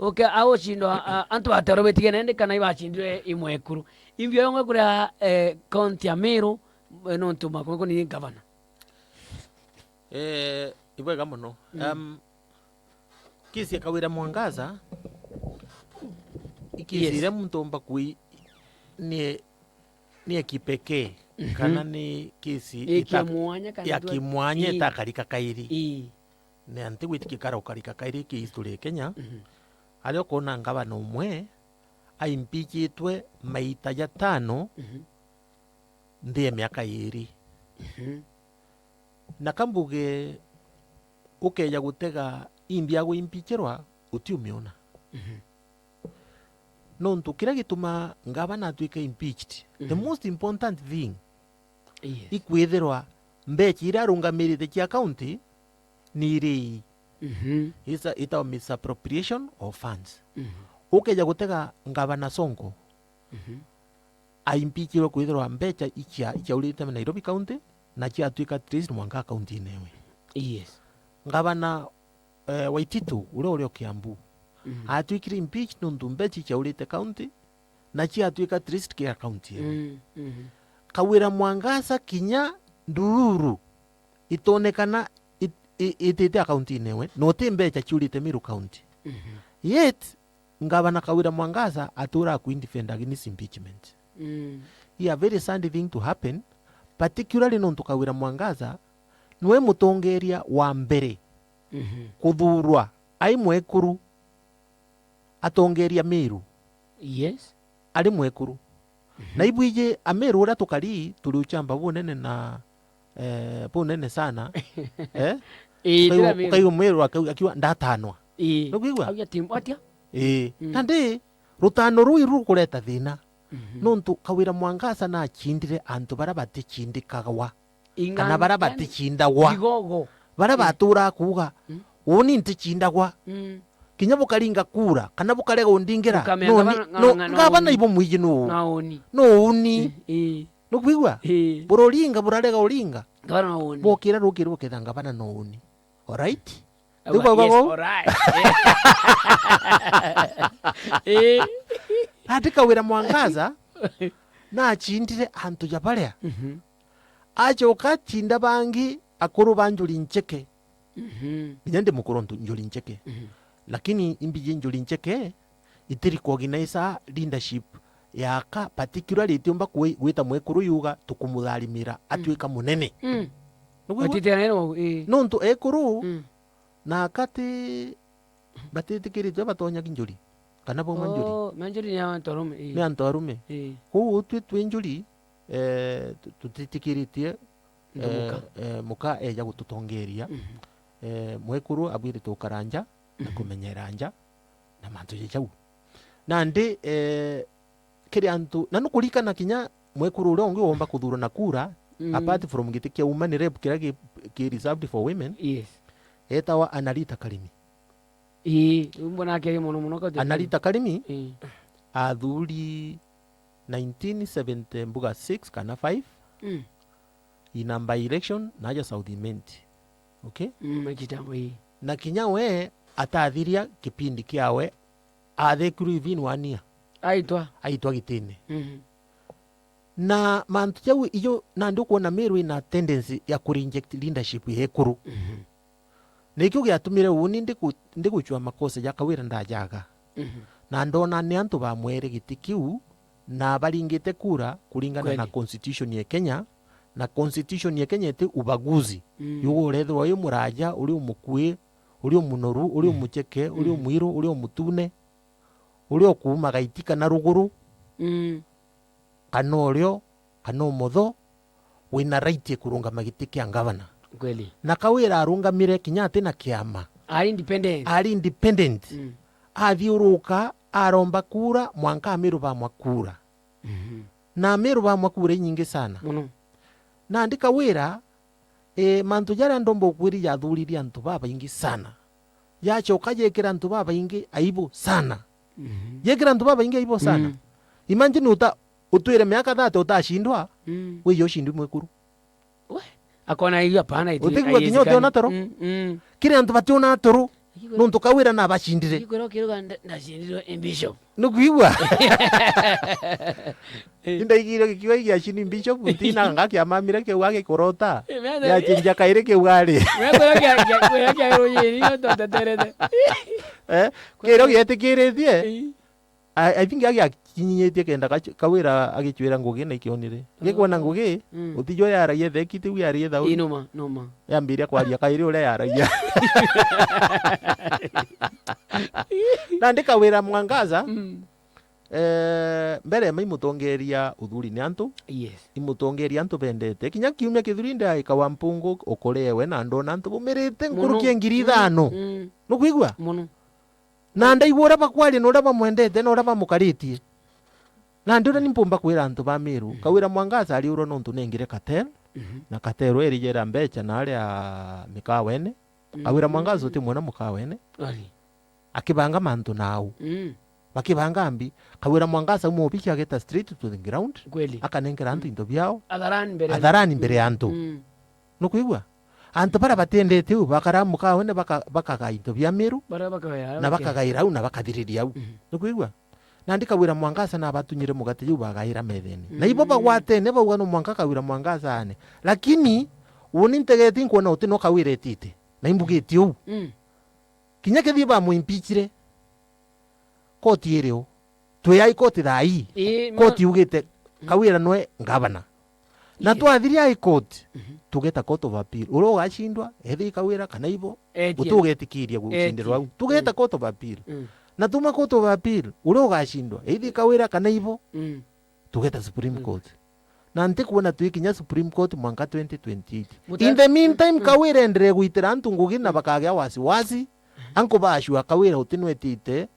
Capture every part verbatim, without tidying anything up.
Uke, a ucindwa, a, antu ba Toro betigene ndi kana ibacindire i mwekuru. Imbi yongwe kuria, eh, kaunti ya Meru, eh, nontu makoni ni gavana. Eh, ibwega mono. Mm. Um, kesi ya Kawira Mwangaza, i kesi Yes. iria muntu omba kui-, ni, ni ya kipekee, Mhm. kana ni kesi Ii, ita-, kia mwanya kana ya tu-, kimwanya ii. itakarika kairi. Ii. Ni anti gwitikikara ukarika kairi ki history ya Kenya. Mhm. Aria ukona ngavana umwe aimpichitwe maita jatano Mhm. nthi ya miaka iiri. Mhm. Na kambuge ukeja gutega imbi ya gwimpichirwa, utiumiona. Mhm. Nontu kiria gitumaa ngavana atwike impeached, the Mhm. most important thing Yes. ikwithirwa mbecha iria arungamirite cia county ni iri ii. Mhm. Isa-, itawa misappropriation of funds. Mhm. Ukeja gutega ngavana Sonko, Mhm. aimpichirwe kwithirwa mbecha icia-, ichaurite Nairobi County, na ciatwika traced mwanka county-ini ewe. Yes. Ngavana, eh, Waititu, uria uri o Kiambu, Mm. atwikire impeached nontu mbecha ichaurite county, na ciatwika traced kia county ewe. Mm, mhm. Kawira Mwangaza kinya ndururu itonekana it-, i-, itite county-ini ewe, na uti mbecha ciurite Meru County. Mhm. Yet, Ngavana Kawira Mwangaza atura aku indefend against impeachment. Mm. Ii a very sad thing to happen, particularly nontu Kawira Mwangaza niwe mutongeria wa mbere Mhm. kuthurwa ai mwekuru atongeria Meru Yes. ari mwekuru. Mhm. Na ibwiji Ameru uria tukari turi uchamba bunene na, eh, bunene sana. Eh? Ii, Ukaigu-, ndira Meru. Ukaigu Meru akau-, akiuga, "Ndatanwa." Ii. Nukwigua? Auga ati, "Atia?" Ii. Mm. Na ndi, rutano ruu iru rukureta thina. Mhm. Nontu Kawira Mwangaza nachindire antu baria baticindikagwa. Ing'ang'ana kana baria baticindagwa. Kigogo. Baria Mm. baturaga kuuga, Mm. "Uuni nticindagwa." Mm. Kinya bukaringa kura, kana bukarega undingira, Bukamea no ngavana, ni, no, ngavana, no ngavana uni. Ibo mwiji no. Na uni. No uni. Eh, eh. Nukwigua? Eh. Buroringa, burarega uringa. Ngavana no uni. Bokira rukiri buketha ngavana no uni. Alright? Awa, Riu bauga yes, bau? Alright. Eh. Ati Kawira Mwangaza, nachindire antu ja baria. Mhm. Acoka achinda bangi akuru ba Njuri Ncheke. Mhm. Kinya ndi mukuru ntu-, Njuri Ncheke. Mhm. Lakini imbiji Njuri Ncheke, iti recognize leadership yaka, particularly itiumba kwi-, gwita mwekuru yuga tukumutharimira, Mm. atwika munene. Mm. Nukwigua? Atite nene wau, ii. Nontu ekuru, Mm. na akati batitikiritwe batonya ki Njuri, kana bauma Njuri. Oh, ma Njuri ni antu arume, ii. Ni antu arume. Ii. Kwou utwi twi Njuri, eh, tu-, tutitikiritie, Ntu eh, muka. Eh, muka eja gututongeria. Mhm. Eh, mwekuru abwiritwe ukaranja na Mhm. kumenyera nja na mantu ja jau. Nandi, eh, kiri antu, na nukurikana kinya mwekuru uria ungi womba kuthurwa na kura, Mm. apart from giti kia woman rep kiria ki, ki reserved for women, Yes. etawa Annalita Karimi. Ii, mbona akiri mono mono kaunti ya Annalita Karimi Ii. athuri nineteen seventy mbuga six kana five, Mm. ina by election na aja South Imenti. Okay? Mm, makitambo, ii. Na kinya we atathiria kipindi kiawe, athekirwe within one year. Aitwa. Aitwa gitine. Mhm. Na mantu jau ijo nandi ukwona Meru ina tendency ya ku reject leadership ya ekuru. Mhm. Na ikio giatumire uni ndigu-, ndigucua makosa ja Kawira ndajaga. Mhm. Na ndona ni antu bamwere giti kiu, na baringite kura kuringana na Kweli. Constitution ya Kenya, na Constitution ya Kenya iti ubaguzi. Mm. Yuga urethirwa wi muraja, uri umukui, uri umunoru, uri Mm. umucheke, uri Mm. umwiru, uri umutune, uri ukuuma gaiti kana ruguru, Mm. kana urio, kana umotho, wina right ya kurungama giti kia ngavana. Kweli. Na Kawira arungamire kinya ati na kiama. Ari independent. Ari independent. Mm. Athiuruka, aromba kura, mwanka Amiru bamwa kura. Mhm. Na Amiru bamwa kura inyingi sana. Mono. Nandi Kawira, e, mantu jaria ndomba ukwiri jathuririe antu babaingi sana. Yacoka yekira antu babaingi aibu sana. Mhm. Yekira antu babaingi aibu sana. Mm. Imagine uta-, utwire miaka thirty utacindwa, Mm. wiye ucindwi mwekuru. We, akona hiyo hapana, iti-, Utigua kinya haiwezekani. Utiona toro? Mm, mm. Kiri antu bationa toro. Nontu Kawira nabacindire. Ikwira ukiruga nda-, ndacindirwe i bishop. Nukwigua? Eh. Indaigire gikiuga giacini bishop, ntina nga kiamamire kiu agikurota. Eh, mena- Giacinja kairi kiu ari. Mena kia, kia, kia, kia rujiri, yo tuteterete. Eh? Kirio gietikiritie. Eh. I, I think agiakinyitie kenda gac-, Kawira agicwira ngugi na ikionire. Gikwona ngugi, mm, utijo yaragia ethekite u yarie thau. Ii, numa, numa. Yambiria kwaria kairi uria yaragia. Nandi Kawira Mwangaza, mm, eh, mbere ya maimutongeria uthuri ni antu, yes, imutongeria antu bendete. Kinya kiumia kithuri ndaika wa mpungu ukurewe na ndona antu bumirite nkuruki ya ngiri ithano. Mm, mm. Nukwigua? Mono. Na ndaigua uria bakwaria na uria bamwendete na uria bamukaritie. Nandi uria ni mpumba kwira antu ba Meru, mhm, Kawira Mwangaza ariurwa nontu nengire cartel, mhm, na cartel erijera mbecha na aria mikawene. Mhm. Kawira Mwangaza utimwona mukawene. Ari. Akibanga mantu nau. Mm. Bakibanga mbi, Kawira Mwangaza auma obici ageta straight to the ground. Kweli. Akanenkera antu, mm, into biao. Atharani mbere ya atharani mbere ya antu. Mm. Nukwigua? Antu baria batiendete u bakara mukawene baka-, bakagaa into bia Meru, baria bakagaira, na bakagaira au na bakathiriria au. Mhm. Nukwigua? Nandi Kawira Mwangaza nabatunyire mugate juu bagaira methene. Na ibo, mm, bagwatene bauga no mwanka Kawira Mwangaza ane. Lakini, uuni ntegeti nkwona uti no Kawira etite. Na imbugite uu. Mm. Kinya kethii bamwimpichire, koti iri o. Twi High Court thaa ii. Ii, ma- Koti yugite, mm, Kawira nwe ngavana. Na, yes, twathiri High Court, mhm, tugeta Court of Appeal. Uria ugacindwa, ethi Kawira kana ibo, etia, guti ugetikiria gucindirwa au. Etia. Tugeta, mm, Court of Appeal. Mm. Na tuma Court of Appeal, uria ugacindwa, ethi Kawira kana ibo, mm, tugeta Supreme, mm, Court. Na ntikwona twikinya Supreme Court mwanka twenty twenty-eight. Muta- In the meantime, mm, Kawira enderee gwitira antu ngugi na, mm, bakagea wasiwasi. Mhm. Anku bashua Kawira utinwetite.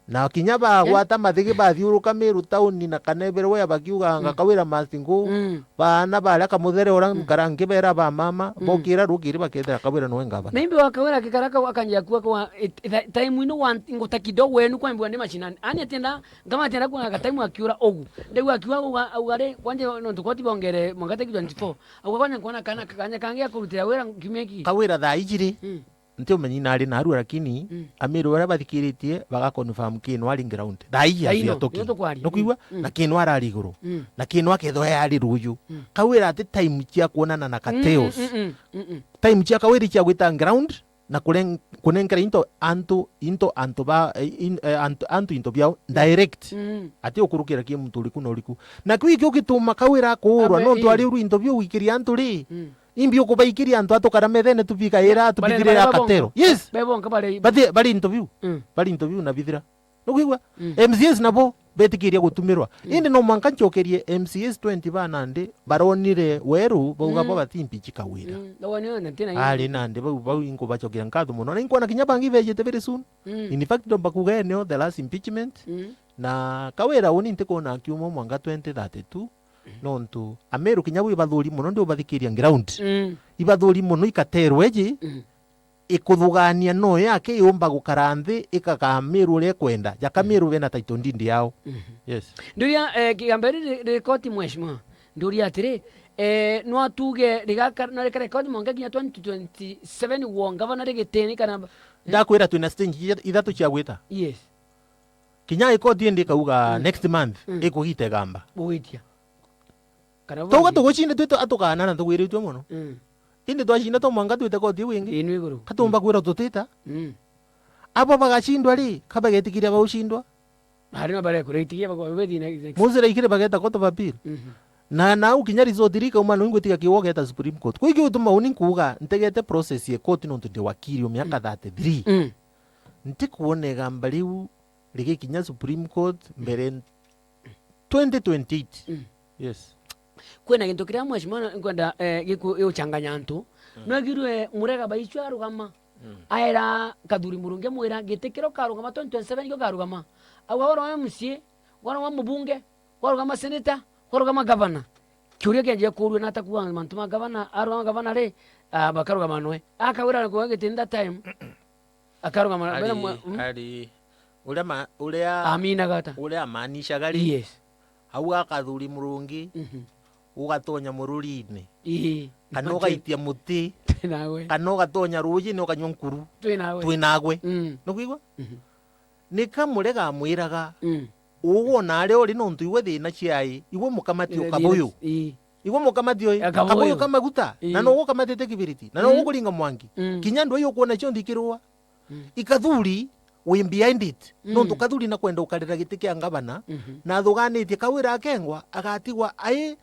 Na kinya bagwata, eh, mathigi bathiuruka Meru tauni na kanebere wea bakiuganga, mm, Kawira must go. Mm. Baana baria Kamuthere uria, mm, nkara nkibera ba mama, mm, bokira rukiri bakethira Kawira noe ngavana. Maybe wa Kawira akikara kau akanjia kuwa kwa, it-, it-, time ino wa nguta kidogo wenu kwa mbwa ni mashinani. Ani atienda Ngama atienda kuona gataimu akiura ugu. Ndegu akiuga uga, auga ri, kwanja nontu koti bongere mwanka teki twenty-four. Auga kwanja nkwona kana kanya kangi akurutira wira kiumia giki. Kawira thaa iji ri, mm, nti umenyi nari narua, lakini, mm, Amiru baria bathikiritie baga confirm Kino ari ground. Thaa iji. Thaa ino, acio tuki-, nio tukwaria. Nukwigua? Mm, mm. Na Kino arari iguru. Mm. Na Kino akethwa ari ruju. Mm. Kawira ati time cia kuonana na, mm, Kateos. Mm, mm, mm, mm, mm. Time cia Kawira cia gwita ground. Na kuren-, kunenkera into antu, into antu ba, eh, in-, eh, antu, antu into biao direct. Mm. Ati ukurukira ki muntu uriku na uriku. Na kiu ikio gituma Kawira akuurwa, abe, nontu, ii, ari uru into biu wikiria antu ri. Mm. Imbi ukubaikiria antu atukara methene tubikaira, bare, tubithirira bare babonka. Katero. Yes. Be bonka bare. Bathi-, bari into biu. Mm. Bari into biu na bithira. Nukwigua? Mm. M C As nabo betikiria gutumirwa. Mm. Indi no mwanka ncokerie M C As twenty ba nandi baronire weru, bauga, mm, bo batimpichi Kawira. Mm. Bauga nio na ntina. Ari nandi bau, bau inkubacokia nkatho mono. Na inkwona kinya bangi bejete very soon. Mm. In fact, ndomba kuga eneo the last impeachment. Mm. Na Kawira uni ntikwona akiuma mwanka twenty thirty-two. Mm. Nontu Ameru kinya bwi bathuri mono, ndi ubathikiria ground. Mm. Ibathuri mono ikaterwe eji. Mm. Ikuthugania no yake yumba gukara nthi, ikagaa Miru uria ikwenda. Jaka, mhm, Miru bena title deed yao. Mhm. Yes. Nduria, eh, kigamba riri ri koti, mheshimiwa. Nduria atiri, eh, no atuge rigaka-, no rikare koti mwanka kinya twenty twenty-seven wo ngavana rigitini kana, eh? Ndakwira twina stage itha-, ithatu cia gwita. Yes. Kinya High Court indi ikauga, mm, next month, mm, ikugita igamba. Gugitia. Kana twauga bugi- tugucinda twi tu-, atukaana na tugwiritue mono. Mm. Indi twacinda to mwanka twite koti iu ingi. Ii, nwi iguru. Katumba, mm, kwira tutita. Mm. Abo bagacindwa ri, ka bagetikiria bagucindwa? Ari no barekuritikia bago-, bethi next, next. Muzira ikire bageta Court of Appeal. Mhm. Na, na au kinya result ri ikauma no ingwitiga kiwa geta Supreme Court. Kwa ikiu utuma uni nkuuga ntegete process ya court nontu ndi wakiri o miaka, mm, thirty-three. Mm. Ntikuona igamba riu rigikinya Supreme Court mbere twenty twenty-eight. Mm. Yes. Kwina gintu kiria mheshimiwa nkwenda, eh, giku-, giuchanganya antu. Mm. Nwegirwe Murega Baichwa arugama. Mm. Aera Kathuri Murungi amwira, giti kiria ukarugama twenty twenty-seven nikio ukarugama. Auga warugama M C A, warugama mubunge, warugama senator, warugama gavana. Kiuria kianjia kuurua na atakuuga mantu ma gavana, arugama gavana ri, ah, bakarugama noe. Akawira na kuuga giti in that time. Akarugama na ari, mbere mwa-, mm. Ari, uria ma-, uria, aminaga ata? Uria amaanishaga ri, yes, auga Kathuri Murungi, mhm, ugatonya mururi-ini. Ii. Kana imagine. Ugaitia muti. Twi nawe. Kana ugatonya ruujine ukanyua nkuru. Twi nawe. Twi nawe. Mm. Nukwigua? Mhm. Ni ka murega amwiraga, mm, ugwe ona aria uri nontu iwe thina ciai, iwe mukamati o kabuyu. Ii. Iwe mukamati oi, kabuyu ka maguta, ii, na nowe ukamatite kibiriti, na nowe, mm, ukuringa mwanki. Mm. Kinya ndwai ukwona cionthe ikirua. Mm. Ikathuri, we behind it. Mm. Nontu Kathuri nakwenda ukarira giti kia ngavana, mhm, na athuganitie Kawira Akengwa agatigwa ai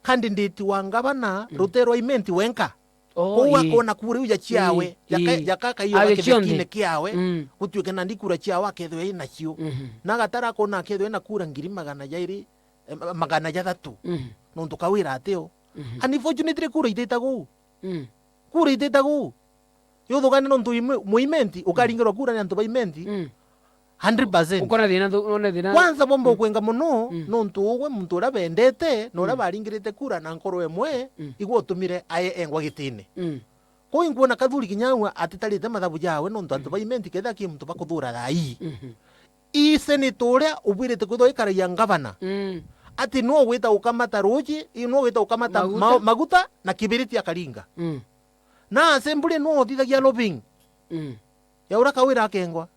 candidate wa ngavana, mm, rutere rwa Imenti wenka. Oh, kou ii. Akona kura iu ya ciawe, ii, jaka-, ii, jaka akaiyoga kithekine kiawe, mm, gutuike nandi kura ciawe akethwe ina cio. Mhm. Na agatara akona akethwe ina kura ngiri magana jairi, eh, ma-, magana jathatu. Mhm. Nontu Kawira atio. Mhm. Unfortunately, kura itita guu. Mm. Kura itita guu. Yuthugane nontu wi mu-, mu Imenti, ukaringirwa kura ni antu ba Imenti. Mm. Hundred percent. Ukona thina nthu-, none thina. Kwanza bomba, mm, ukwenga mono, mm, nontu ugwe muntu uria bendete, na uria, mm, baringirite kura na nkoro emwe, mm, igwe utumire ae engwa gitine. Mm. Kou inkwona Kathuri kinya au atitarite mathabu jawe nontu antu, mm, ba Imenti kethira ki muntu bakuthura thaa ii. Mhm. Ii senator uria ubwirite kwithirwa ikaragia ngavana. Mm. Ati no ugwita gukamata ruuji, ii no ugwita gukamata maguta, ma-, maguta na kibiriti akaringa. Mm. Na assembly no uthithagia lobbying. Mm. Ya uria Kawira Akengwa.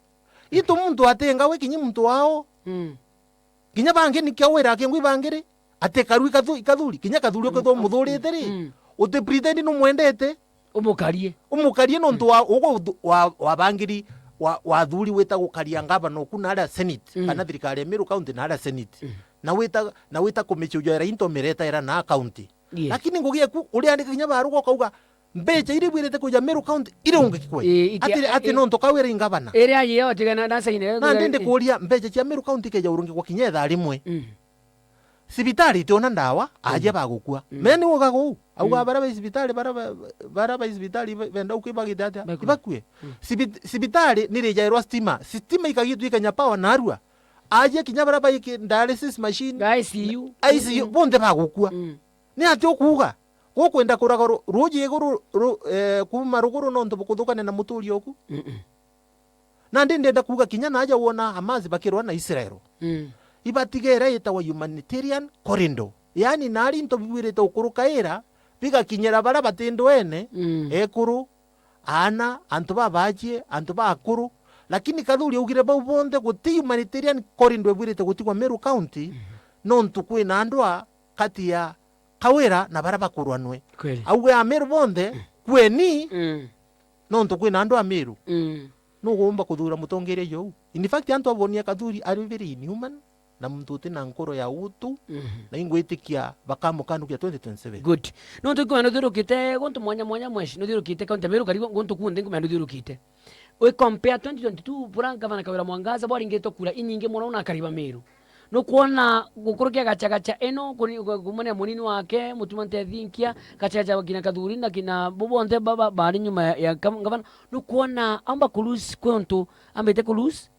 Itu muntu atenga we kinya muntu wao. Mm. Kinya bangi ni kia wira akengwa ibangiri. Ati karu ikathu-, ikathuri. Kinya kathuri, mm, ukethwa umuthurite ri, mm, uti pretend numwendete. Umukarie. Umukarie nontu, mm, wa, ugo uthu-, wa, wa bangiri, wa, wa thuri wita gukaria ngavana oku na aria Senate, mm, kana thirikari ya Meru County na aria Senate. Mm. Na wita, na wita kumicuja ira into mireta ira na county. Yes. Lakini ngugi eku, uriandika kinya baruga ukauga, mbecha iria ibwirite kuja Meru County irungikwe. Ii, iki-, ati, ati i-, nontu Kawira i ngavana. Iria yeo tigana na saine. Nandi ndikuria, mbecha cia Meru County ikeja urungikwa kinya ithaa rimwe. Mm. Cibitari itiona ndawa, aja, mm, bagukua. Mm. Me ni uga guu. Auga, mm, bara bai cibitari, bara ba-, bara bai cibitari iba-, benda uku ibagite atia? Bakue. Ibakue. Mm. Cibi-, cibitari ni rijairwa stima. Stima ikagitwika nya power narua. Aja kinya bara bai ki-, dialysis machine. Ga I C U. I C U, mm, bonthe bagukua. Mm. Ni atia ukuuga? Gukwenda kuraga ru-, ruuji iguru ru-, eh, kuuma ruguru nontu bukuthukania na muturi oku? Mm-mm. Nandi ndenda kuuga kinya naja wona Hamas bakirwa na Israel. Mm. Ibatigera itagwa humanitarian corridor. Yaani nari into bibwirite ukurukaira, bigakinyira bara bati ndwene, mm, ekuru, aana, antu babajie, antu bakuru. Lakini Kathuri augire bau bonthe guti humanitarian corridor ibwirite gutigwa Meru County, mm, nontu kwina andu a kati ya Kawira na bara bakurwanwe. Kweli. Auge Ameru bonthe, mm, kweni, mm, nontu kwina andu Ameru. Mm. Nugumba kuthura mutongeria jou? In fact, antu abonia Kathuri ari very inhuman, na muntu uti na nkoro ya utu, mhm, na ingwitikia bakamukanukia twenty twenty-seven. Good. Nontu kwina nuthiurukite guntu mwanya mwanya mweshi, nuthiurukite kaunti ya Meru karibu guntu kunthe nkumenya nuthiurukite. Wi compare twenty twenty-two bura ngavana Kawira Mwangaza bwaringitwe kura inyingi mono na akari ba Meru. Nukwona gukurukia gachagacha ino kuni-, ku-, kumania munini wake, Mutuma Ntethinkia, gachagacha kina Kathuri na kina bo bonthe baba bari nyuma ya, ya kam-, ngavana. Nukwona amba ku lose kwi untu ambite ku lose?